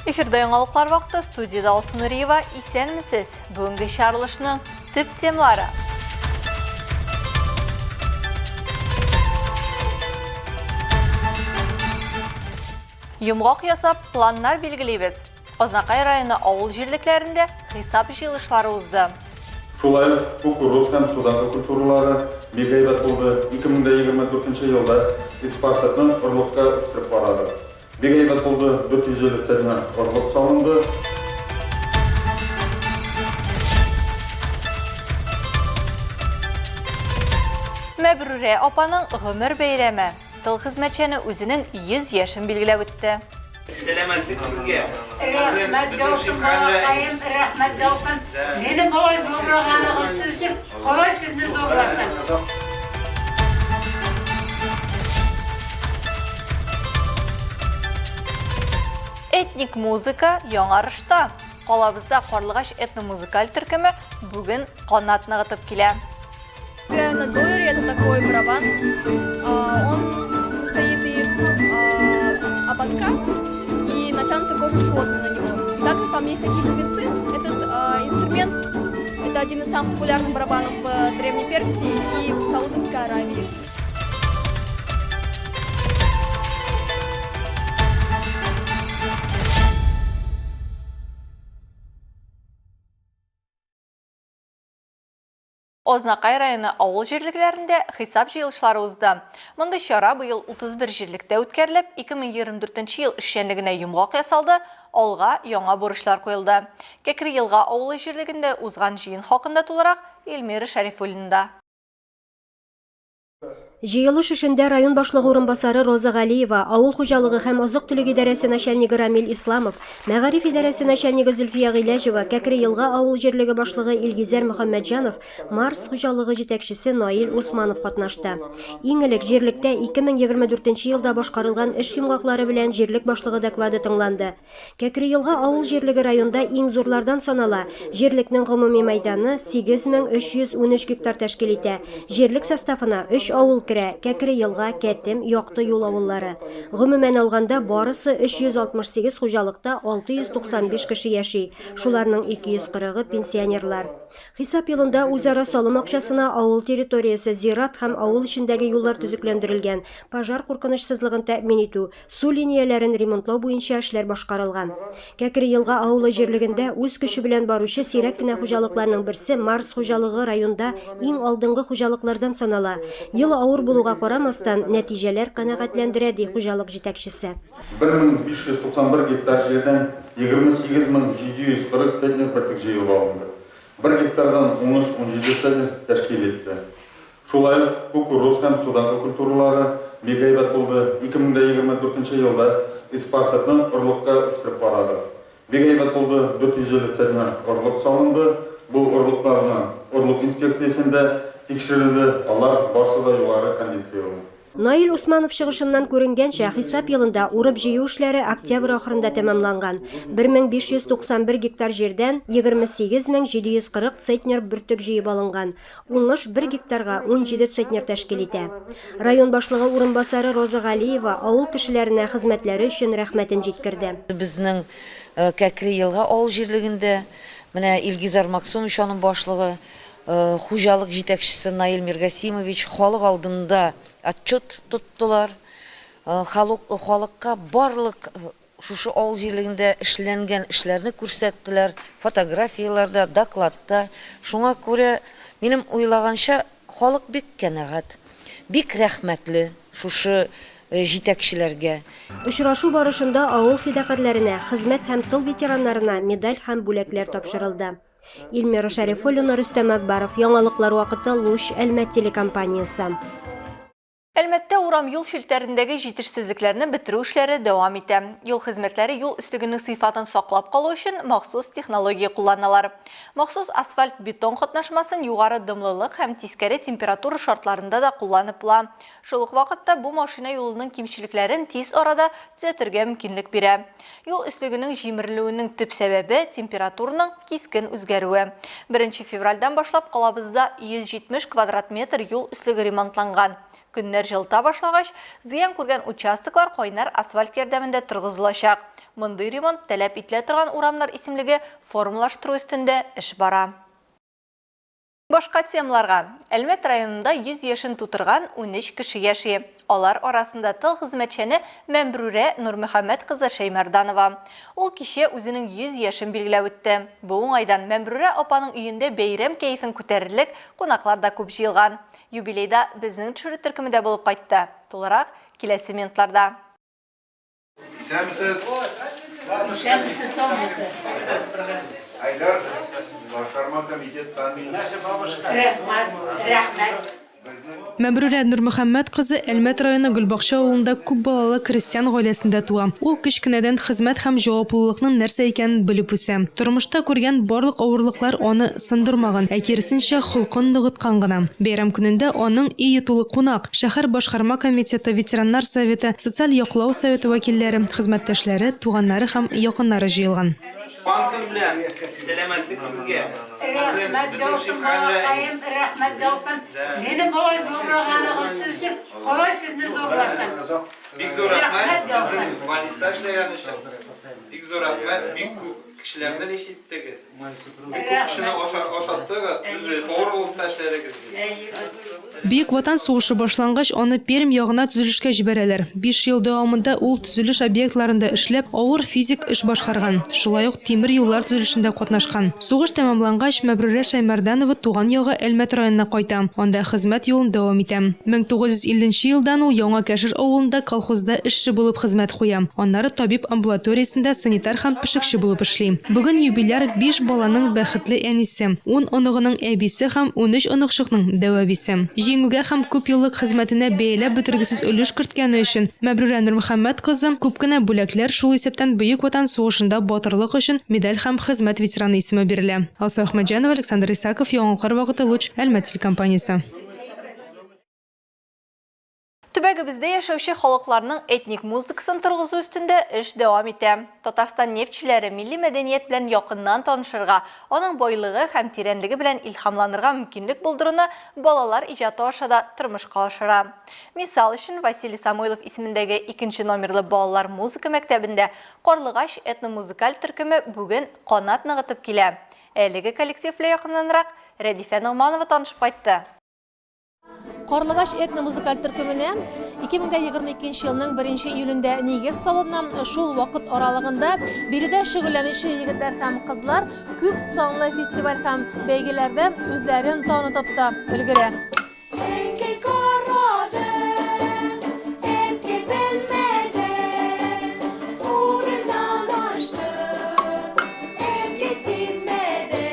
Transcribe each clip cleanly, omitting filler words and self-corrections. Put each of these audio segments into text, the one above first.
Эфирда яңалыклар вакыты, студиядә Алсу Нуриева. Исәнмесез! Бүгенге чыгарылышның төп темалары. Йомгак ясап, планнар билгелибез. Азнакай районы авыл җирлекләрендә хисап җыелышлары узды. Шулай ук кукуруз һәм суданка культуралары бик әйбәт булды. 2024 нче елда эспарцетны орлыкка үстереп карадык. Бик әйбәт булды, 450 центнер орлык салынды. Мәбрүрә апаның гомер бәйрәме. Тыл хезмәтчәне үзенең 100 яшен билгеләп үтте. Сәламәтлек сезгә. Рәхмәт яусын, балакаем, рәхмәт яусын. Мине болай зурлаганыгыз өчен, Ходай сезне зурласын. Этник музыка яңарышта. Калабызда Карлыгач этномузыкаль төркеме бүген канат ныгытып килә. Играю на дойре, это такой барабан. Он состоит из ободка и натянутой кожи животного на него. Также там есть такие бубенцы. Этот инструмент – это один из самых популярных барабанов в Древней Персии и в Саудовской Аравии. Азнакай районы авыл җирлекләрендә хисап җыелышлары узды. Мондый чара быел 31 җирлектә үткәрелеп, 2024 ел эшчәнлегенә йомгак ясалды, алга яңа бурычлар куелды. Кәкре Елга авылы җирлегендә узган җыен хакында тулырак Эльмира Шәрифуллинда. Җыелыш эшендә район башлыгы урынбасары Роза Галиева, авыл хуҗалыгы һәм азык-төлек идарәсе начальнигы Рамил Исламов, мәгариф идарәсе начальнигы Зөлфия Гыйләҗева, Кәкре Елга авыл җирлеге башлыгы Илгизәр Мөхәммәтҗанов, Марс хуҗалыгы җитәкчесе Наил Усманов катнашты. Иң элек җирлектә 2024 елда башкарылган эш йомгаклары белән җирлек башлыгы доклады тыңланды. Кәкре-Елга авыл җирлеге районда иң зурлардан санала. Җирлекнең гомуми мәйданы 8313 гектар тәшкил итә. Җирлек составына өч авыл керә, Кәкре-Елга, Кәтем, Якты Юл авыллары. Гомумән алганда, барысы 368 хуҗалыкта 695 кеше яши, шуларның 240-ы пенсионерлар. Хисап елында үзара салым акчасына авыл территориясе, зират һәм авыл эчендәге юллар төзекләндерелгән, пожар куркынычсызлыгын тәэмин итү, Су линияләрен ремонтлау буенча эшләр башкарылган. Кәкре Елга авылы җирлегендә үз көче белән баручы сирәк кенә хуҗалыкларның берсе Марс хуҗалыгы районда иң алдынгы хуҗалыклардан санала. Ел авыр булуга карамастан, нәтиҗәләр канәгатьләндерә, ди хуҗалык җитәкчесе. 1591 гектар җирдән 28740 центнер бөртек җыелып алынды. Бер гектардан уңыш 17 центнер тәшкил итте. Шулай ук кукуруз һәм суданка культуралары бик әйбәт булды. 2024 нче елда эспарцетны орлыкка үстереп карадык. Бик әйбәт булды, 450 центнер орлык салынды. Бу орлыкларны орлык инспекциясендә тикшерелде, алар барсы да югары кондицияле. Наил Усманов чыгышыннан күренгәнчә, хисап елында урып-җыю эшләре октябрь ахырында тәмамланган. 1591 гектар җирдән 28740 центнер бөртек җыеп алынган. Уңыш бер гектарга 17 центнер тәшкил итә. Район башлыгы урынбасары Роза Галиева авыл кешеләренә хезмәтләре өчен рәхмәтен җиткерде. Безнең Кәкре Елга авыл җирлегендә менә Илгизәр Максумович аның башлыгы, хуҗалык җитәкчесе Наил Миргасимович халык алдында отчет тоттылар. Халыкка барлык шушы авыл җирлегендә эшләнгән эшләрне күрсәттеләр, фотографияләрдә, докладта. Шуңа күрә, минем уйлаганча, халык бик кәнәгать, бик рәхмәтле шушы җитәкчеләргә. Очрашу барышында авыл фидакарьләренә, хезмәт һәм тыл ветераннарына медаль һәм бүләкләр тапшырылды. Эльмира Шәрифуллина, Рөстәм Әкбаров, Яңалыклар вакыты, Луч, Әлмәт телекомпаниясе. Әлмәттә урам-юл челтәрендәге җитешсезлекләрне бетерү эшләре дәвам итә. Юл хезмәтләре юл өслегенең сыйфатын саклап калу өчен махсус технология кулланалар. Махсус асфальт-бетон катнашмасын югары дымлылык һәм тискәре температура шартларында да кулланып була. Шул ук вакытта бу машина юлының кимчелекләрен тиз арада төзәтергә мөмкинлек бирә. Юл өслегенең җимерелүенең төп сәбәбе, температураның кискен үзгәрүе. Беренче февральдән башлап калабызда 170 квадрат метр юл өслеге ремонтланган. Көннәр җылыта башлагач, зыян күргән участоклар кайнар асфальт ярдәмендә торгызылачак. Мондый ремонт таләп ителә торган урамнар исемлеге формалаштыру өстендә эш бара. Башка темаларга. Әлмәт районында 100 яшен тутырган 13 кеше яши. Алар арасында тыл хезмәтчәне Мәмбрүрә Нурмөхәммәт кызы Шәймәрданова. Ул кичә үзенең 100 яшен билгеләп үтте. Бу уңайдан Мәмбрүрә апаның өендә бәйрәм кәефен күтәрерлек кунаклар да күп җыелган. Юбилейда безнең төшерү төркеме дә булып кайтты. Тулырак, киләсе минутларда. Исәнмесез. Исәнмесез, саумысыз. Айдар, башкарма комитеттан мин. Рәхмәт, рәхмәт. Мәбрүрә Нурмөхәммәт кызы Әлмәт районы Гөлбакча авылында күп балалы крестьян гаиләсендә туа. Ул кечкенәдән хезмәт һәм җаваплылыкның нәрсә икәнен белеп үсә. Тормышта күргән барлык авырлыклар аны сындырмаган, ә киресенчә, холкын ныгыткан гына. Бәйрәм көнендә аның өе тулы кунак, шәһәр башкарма комитеты, ветераннар советы, социаль яклау советы вәкилләре, хезмәттәшләре, туганнары һәм якыннары җыелган. Туган көн белән! Сәламәтлек сезгә! Рәхмәт яусын, балакаем, рәхмәт яусын. Мине болай зурлаганыгыз өчен, Ходай сезне зурласын. Бик зур рәхмәт безнең больниста эшләгән өчен. Бик зур рәхмәт, бик күп кешеләрне лечить иттегез. Бик күп кешене ашаттыгыз. Без повар булып та эшләдегез бит. Бөек Ватан сугышы башлангач, аны Пермь ягына төзелешкә җибәрәләр. Биш ел дәвамында ул төзелеш объектларында эшләп, авыр физик эш башкарган, шулай ук тимер юллар төзелешендә катнашкан. Сугыш тәмамлангач, Мәбрүрә Шәймәрданова туган ягы Әлмәт районына кайта, анда хезмәт юлын дәвам итә. 1950 нче елдан ул Яңа Кәшер авылында колхозда эшче булып хезмәт куя, аннары табиб амбулаториясендә санитар һәм пешекче булып эшли. Бүген юбиляр биш баланың бәхетле әнисе, ун оныгының әбисе һәм 13 оныкчыкның дәү әбисе. Җиңүгә һәм күпьеллык хезмәтенә бәяләп бетергесез өлеш керткәне өчен Мәбрүрә Нурмөхәммәт кызы күп кенә бүләкләр, шул исәптән Бөек Ватан сугышында батырлык өчен медаль һәм Хезмәт ветераны исеме бирелә. Алсу Әхмәтҗанова, Александр Исаков, Яңалыклар вакыты, Луч, Әлмәт телекомпаниясе. Төбәгебездә яшәүче халыкларның этник музыкасын торгызу өстендә эш дәвам итә. Татарстан нефтьчеләре милли мәдәният белән якыннан танышырга, аның байлыгы һәм тирәнлеге белән илһамланырга мөмкинлек булдыруны балалар иҗаты аша да тормышка ашыра. Мисал өчен, Василий Самойлов исемендәге икенче номерлы балалар музыка мәктәбендә Карлыгач этномузыкаль төркеме бүген канат ныгытып килә. Әлеге коллектив белән якыннанрак Рәдифә Ногманова танышып кайтты. Карлыгач этно-музыкаль төркеменә 2022 елның 1 июлендә нигез салына. Шул вакыт аралыгында биредә шөгыльләнүче егетләр һәм кызлар күп санлы фестиваль һәм бәйгеләрдә үзләрен танытып та өлгерә. Әнкәй карады, әткәй белмәде, урыннан ашты, әнкәй сизмәде.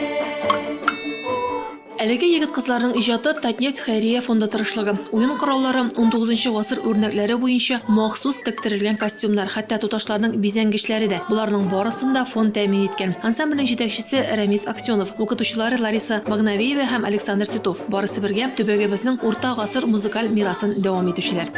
Әлеге егет-кызларның иҗаты Татнефть хәйрия фонды тырышлыгы. Уен кораллары, унтугызынчы гасыр үрнәкләре буенча махсус тектерелгән костюмнар, хәтта туташларның бизәнгечләре дә, боларның барысын да фонд тәэмин иткән. Ансамбльнең җитәкчесе Рәмис Аксенов, укытучылары Лариса Магнавеева һәм Александр Титов. Барысы бергә төбәгебезнең урта гасыр музыкаль мирасын дәвам итүчеләр.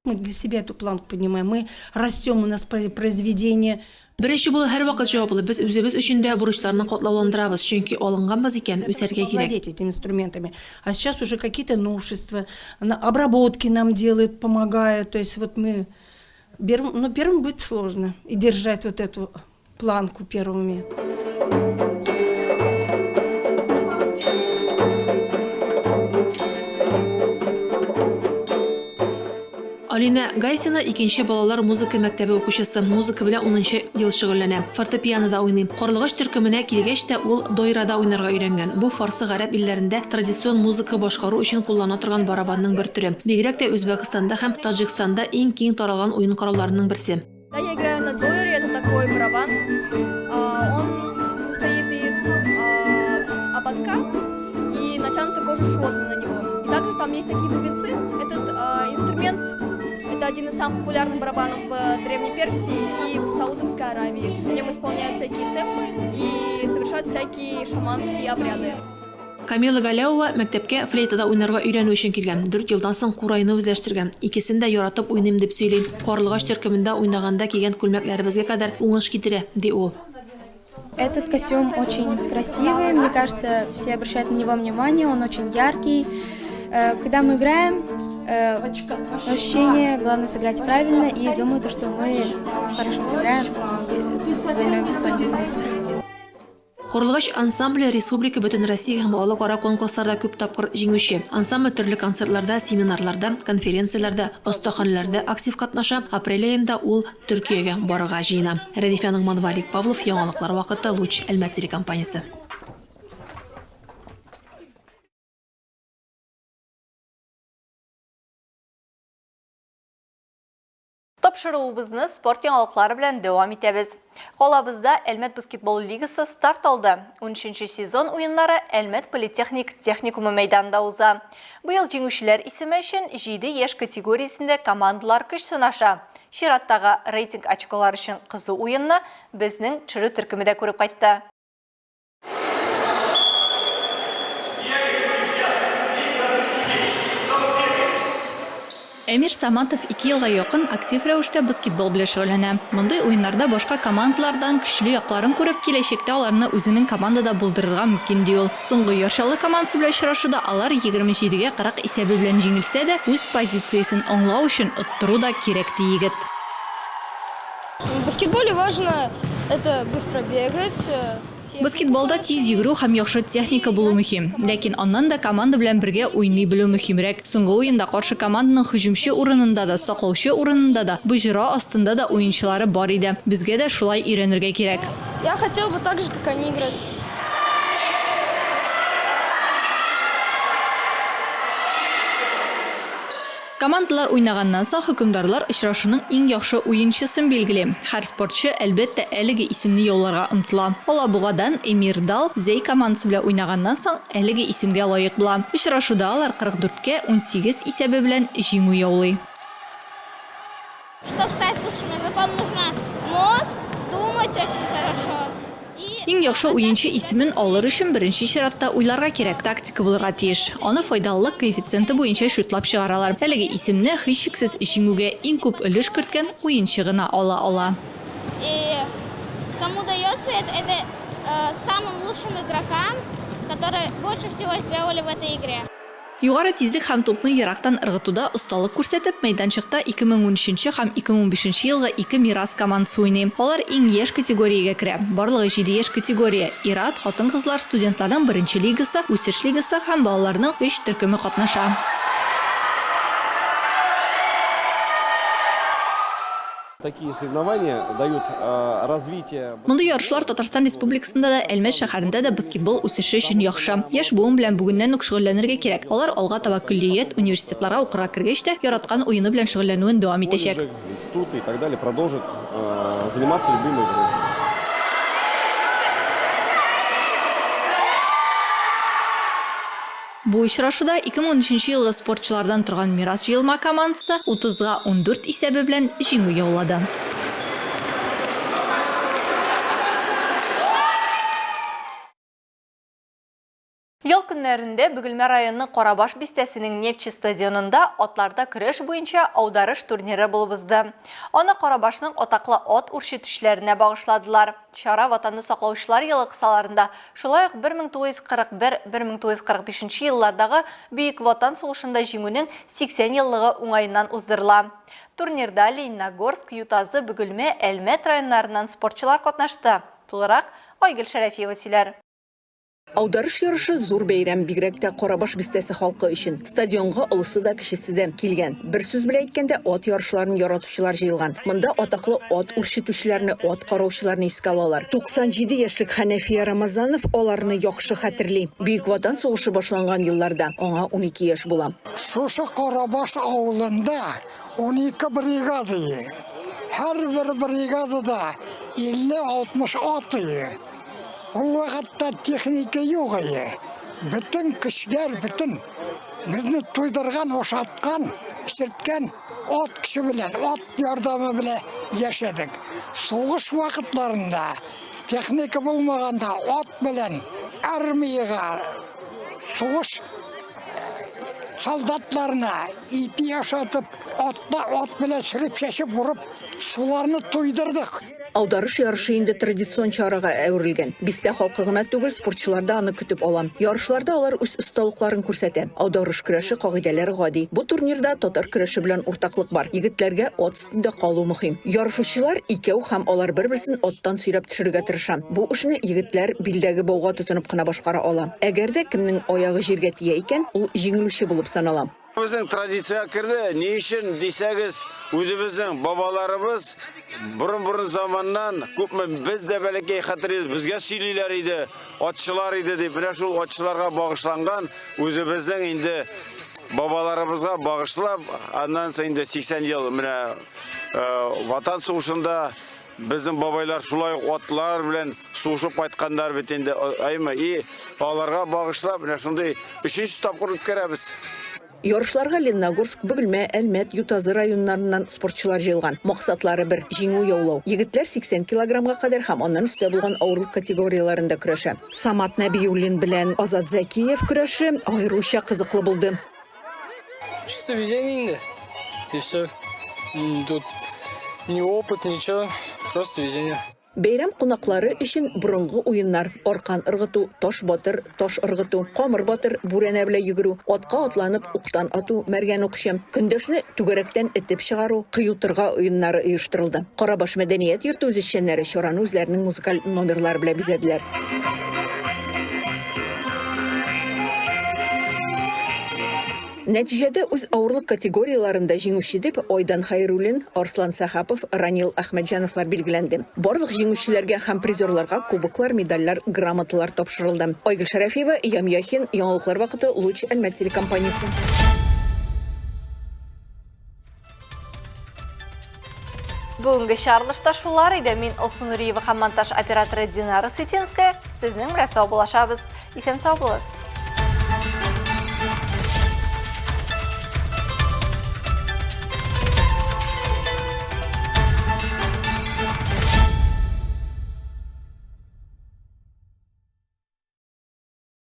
Мы для себя эту планку поднимаем. Мы растем, у нас произведение. Беренче булу һәрвакыт җаваплы. Без үзебез өчен дә бурычларны катлауландырабыз, чөнки алынганбыз икән, үсәргә кирәк. Владеть этими инструментами. А сейчас уже какие-то новшества, обработки нам делают, помогают. То есть вот мы Первым, но первым будет сложно и держать вот эту планку первыми. Алинә Гайсина икенче балалар музыка мәктәбе укучысы, музыка белән унынчы ел шөгыльләнә. Фортепианода уйный. Карлыгач төркеменә килгәч тә ул дойрада уйнарга өйрәнгән. Бу фарсы-гарәп илләрендә традицион музыка башкару өчен куллана торган барабанның бер төре. Бигрәк тә Үзбәкстанда һәм Таҗикстанда иң киң таралган уен коралларының берсе. Да, я играю на дойре, это такой барабан. Он состоит из ободка и натянутой кожи животного на него. И также там есть такие бубенцы. Этот инструмент, это один из самых популярных барабанов в Древней Персии и в Саудовской Аравии. На нем исполняют всякие темпы и совершают всякие шаманские обряды. Камила Галәвова мәктәпкә флейтада уйнарга өйрәнү өчен килгән. Дүрт елдан соң курайны үзләштергән. Икесен дә яратып уйныйм, дип сөйли. Карлыгач төркемендә уйнаганда кигән күлмәкләребезгә кадәр уңыш китерә, ди ул. Этот костюм очень красивый, мне кажется, все обращают на него внимание, он очень яркий. Когда мы играем, ощущение, главное сыграть правильно, и думаю, то, что мы хорошо сыграем и займем какое-нибудь место. Карлыгач ансамбле республика, бөтенроссия һәм халыкара конкурсларда күп тапкыр җиңүче. Ансамбль төрле концертларда, семинарларда, конференцияләрдә, остаханәләрдә актив катнаша. Апрель аенда ул Төркиягә барырга җыена. Рәдифә Ногманова, Олег Павлов, Яңалыклар вакыты, Луч, Әлмәт телекомпаниясе. Тапшыруыбызны спорт яңалыклары белән дәвам итәбез. Калабызда Әлмәт баскетбол лигасы старт алды. 13 сезон уеннары Әлмәт политехник техникумы мәйданында уза. Быел җиңүчеләр исеме өчен 7 яшь категориясендә командалар көч сынаша. Чираттагы рейтинг очколар өчен кызу уенны безнең төшерү төркеме дә күреп кайтты. Әмир Саматов ике елга якын актив рәвештә баскетбол белән шөгыльләнә. Мондый уеннарда башка командалардан көчле якларын күреп, киләчәктә аларны үзенең командада булдырырга мөмкин, ди ул. Соңгы Яр Чаллы командасы белән очрашуда алар 27 гә 40 исәбе белән җиңелсә дә, үз позициясен аңлау өчен оттыру да кирәк, ди егет. В баскетболе важно это быстро бегать. Баскетболда тиз йөгерү һәм яхшы техника булу мөһим. Ләкин аннан да команда белән бергә уйный белү мөһимрәк. Соңгы уенда каршы команданың һөҗүмче урынында да, саклаучы урынында да, боҗра астында да уенчылары бар иде. Безгә дә шулай өйрәнергә кирәк. Я хотел бы так же, как они, играть. Командалар уйнаганнан соң, хөкемдарлар очрашуның иң яхшы уенчысын билгели. Һәр спортчы, әлбәттә, әлеге исемне яуларга омтыла. Алабугадан Эмир Дал Зәй командасы белән уйнаганнан соң, әлеге исемгә лаек була. Очрашуда алар 44 кә 18 исәбе белән җиңү яулый. Чтоб стать лучшим игроком, нужно мозг, думать очень хорошо. Иң яхшы уенчы исемен алыр өчен беренче чиратта уйларга кирәк, тактика булырга тиеш. Аны файдалылык коэффициенты буенча чутлап чыгаралар. Әлеге исемне, һичшиксез, җиңүгә иң күп өлеш керткән уенчы гына ала ала. И кому дается это, это самым лучшим игрокам, которые больше всего сделали в этой игре. Югары тизлек һәм тупны ерактан ыргытуда осталык күрсәтеп, мәйданчыкта 2013 нче һәм 2015 нче елгы ике Мирас командасы уйный. Алар иң яшь категориягә керә. Барлыгы җиде яшь категория, ир-ат, хатын-кызлар, студентларның беренче лигасы, үсеш лигасы һәм балаларның өч төркеме катнаша. Такие соревнования дают развитие. Мондый ярышлар Татарстан Республикасында да, Әлмәт шәһәрендә дә баскетбол үсеше өчен яхшы. Яшь буын белән бүгеннән үк шөгыльләнергә кирәк. Алар алга таба көллият, университетларга укырга кергәч тә, яраткан уены белән шөгыльләнүен дәвам итәчәк. Колледжи, институты и так далее продолжат заниматься любимой игрой. Бу очрашуда 2013 елгы спортчылардан торган Мирас җыелма командасы 30 га 14 исәбе белән җиңү яулады. Ял көннәрендә Бөгелмә районының Карабаш бистәсенең Нефтьче стадионында атларда көрәш буенча Аударыш турниры булып узды. Аны Карабашның атаклы ат үрчетүчеләренә багышладылар. Чара Ватанны саклаучылар елы кысаларында, шулай ук 1941-1945 еллардагы Бөек Ватан сугышында Җиңүнең 80 еллыгы уңаеннан уздырыла. Турнирда Лениногорск, Ютазы, Бөгелмә, Әлмәт районнарыннан спортчылар катнашты. Тулырак Айгөл Шәрәфиева сөйләр. Аударыш ярышы зур бәйрәм, бигрәк тә Карабаш бистәсе халкы өчен. Стадионга олысы да, кечесе дә килгән. Бер сүз белән әйткәндә, ат ярышларын яратучылар җыелган. Монда атаклы ат үрчетүчеләрне, ат караучыларны искә алалар. 97 яшьлек Хәнәфия Рамазанов аларны яхшы хәтерли. Бөек Ватан сугышы башланган елларда аңа 12 яшь була. Шушы Карабаш авылында 12 бригада ие. Һәрбер бригадада 50-60 ат ие. Ул вакытта техника юк ие. Бөтен көчләр, бөтен безне туйдырган, ашаткан, эчерткән ат көче белән, ат ярдәме белән яшәдек. Сугыш вакытларында техника булмаганда ат белән армиягә сугыш солдатларына ипи ашатып, атта ат белән сөреп чәчеп урып, шуларны туйдырдык. Аударыш ярышы инде традицион чарага әверелгән. Бистә халкы гына түгел, спортчылар да аны көтеп ала. Ярышларда алар үз осталыкларын күрсәтә. Аударыш көрәше кагыйдәләре гади. Бу турнирда татар көрәше белән уртаклык бар. Егетләргә ат өстендә калу мөһим. Ярышучылар икәү һәм алар бер-берсен аттан сөйрәп төшерергә тырыша. Бу эшне егетләр билдәге бауга тотынып кына башкара ала. Әгәр дә кемнең аягы җиргә тия икән, ул җиңелүче булып санала. Безнең традициягә керде. Ни өчен дисәгез, үзебезнең бабаларыбыз борын-борын заманнан, күпме без дә бәләкәй хәтерлибез, безгә сөйлиләр иде, атчылар иде дип. Менә шул атчыларга багышланган үзебезнең инде бабаларыбызга багышлап, аннан соң инде 80 ел менә э, Ватан сугышында Безнең бабайлар шулай ук атлар белән сугышып кайтканнар бит инде, әйме? И аларга багышлап менә шундый өченче тапкыр үткәрәбез. Ярышларга Лениногорск, Бөгелмә, Әлмәт, Ютазы районнарыннан спортчылар җыелган. Максатлары бер, җиңү яулау. Егетләр 80 килограммга кадәр һәм аннан өстә булган авырлык категорияләрендә көрәшә. Самат Нәбиуллин белән Азат Зәкиев көрәше аеруча кызыклы булды. Чисто везение инде. И все. Тут ни опыт, ничего, просто везение. Бәйрәм кунаклары өчен борынгы уеннар, аркан ыргыту, таш батыр, таш ыргыту, камыр батыр, бүрәнә белән йөгерү, атка атланып уктан ату, мәргән укчы, көндәшне түгәрәктән этеп чыгару, кыютырга уеннары оештырылды. Карабаш мәдәният йорты үзешчәннәре чараны үзләренең музыкаль номерлары белән бизәделәр. Нәтиҗәдә үз авырлык категорияләрендә җиңүче дип Айдан Хәйруллин, Арслан Сәхапов, Ранил Әхмәтҗановлар билгеләнде. Барлык җиңүчеләргә һәм призерларга кубоклар, медальләр, грамоталар тапшырылды. Айгөл Шәрәфиева, Ям Яхин, Яңалыклар вакыты, Луч, Әлмәт телекомпаниясе. Бүгенге чарлышта шулар иде. Мин Алсу Нуриева һәм монтаж операторы Динара Сытинская сезнең белән саубуллашабыз. Исән сау булыгыз.